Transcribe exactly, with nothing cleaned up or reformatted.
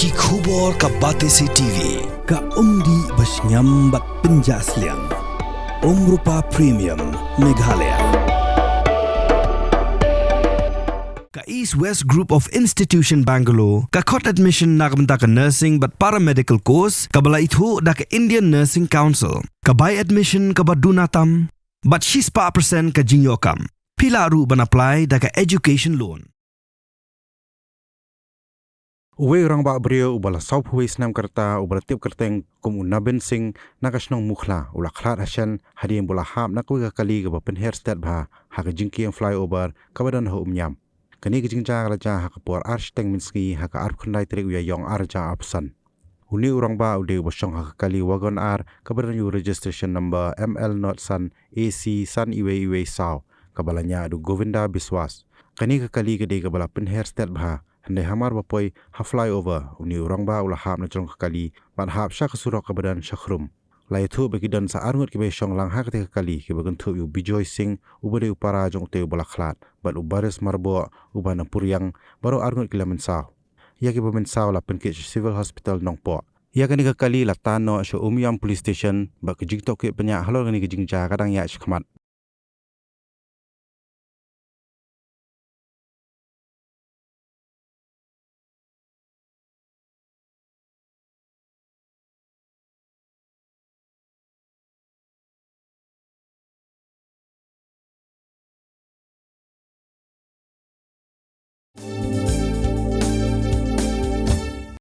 Ki khubor ka Batesi T V, ka umdih ba shngiam bad pynjah sliang. Umrupa Premium, Meghalaya. Ka East West Group of Institution Bangalore, ka khot admission na ka bynta ka nursing bad paramedical course, kaba la ithuh da ka Indian Nursing Council, ka bai admission kaba duna tam, bad shispah percent ka jingïoh kam. Phi lah ruh ban apply da ka education loan. Uwei u rangbah briew uba la sawphew wei snem ka rta, uba la tip kyrteng kum u Nabin Singh, na ka shnong Mukhla, u la khlad ha shen hadien ba u la hap na kawei ka kali kaba pynher stet bha ha ka jingkieng flyover kaba don ha Umiam. Kane ka jingjia ka la jia ha ka por ar shiteng mynsngi ha ka arphew khyndai tarik u Ïaïong arhajar arphew san. Une u rangbah u dei uba shong ha ka kali Wagon R kaba don ïa u registration number M L not san A C san iwei iwei saw, kaba la ñiah da u Govinda Biswas. Kane ka kali ka dei kaba la pynher stet bha, hynrei hamar ba poi ha flyover, une u rangbah u la hap na jrong ka kali bad hap sha ka surok kaba don sha Khrum. La ïathuh ba ki don sa arngut kiba ïashong lang ha katei ka kali, kiba kynthup ïa u Bijoy Singh, uba dei u para jong utei uba la khlad, bad u Baris Marboh, uba na Puriang, baroh arngut ki la mynsaw. Ïa kiba mynsaw la pynkit sha Civil Hospital Nongpoh. Ïa kane ka kali la tan noh sha Umiam Police Station, bad ka jingtohkit pynïaid halor kane ka jingjia ka dang ïaid shakhmat.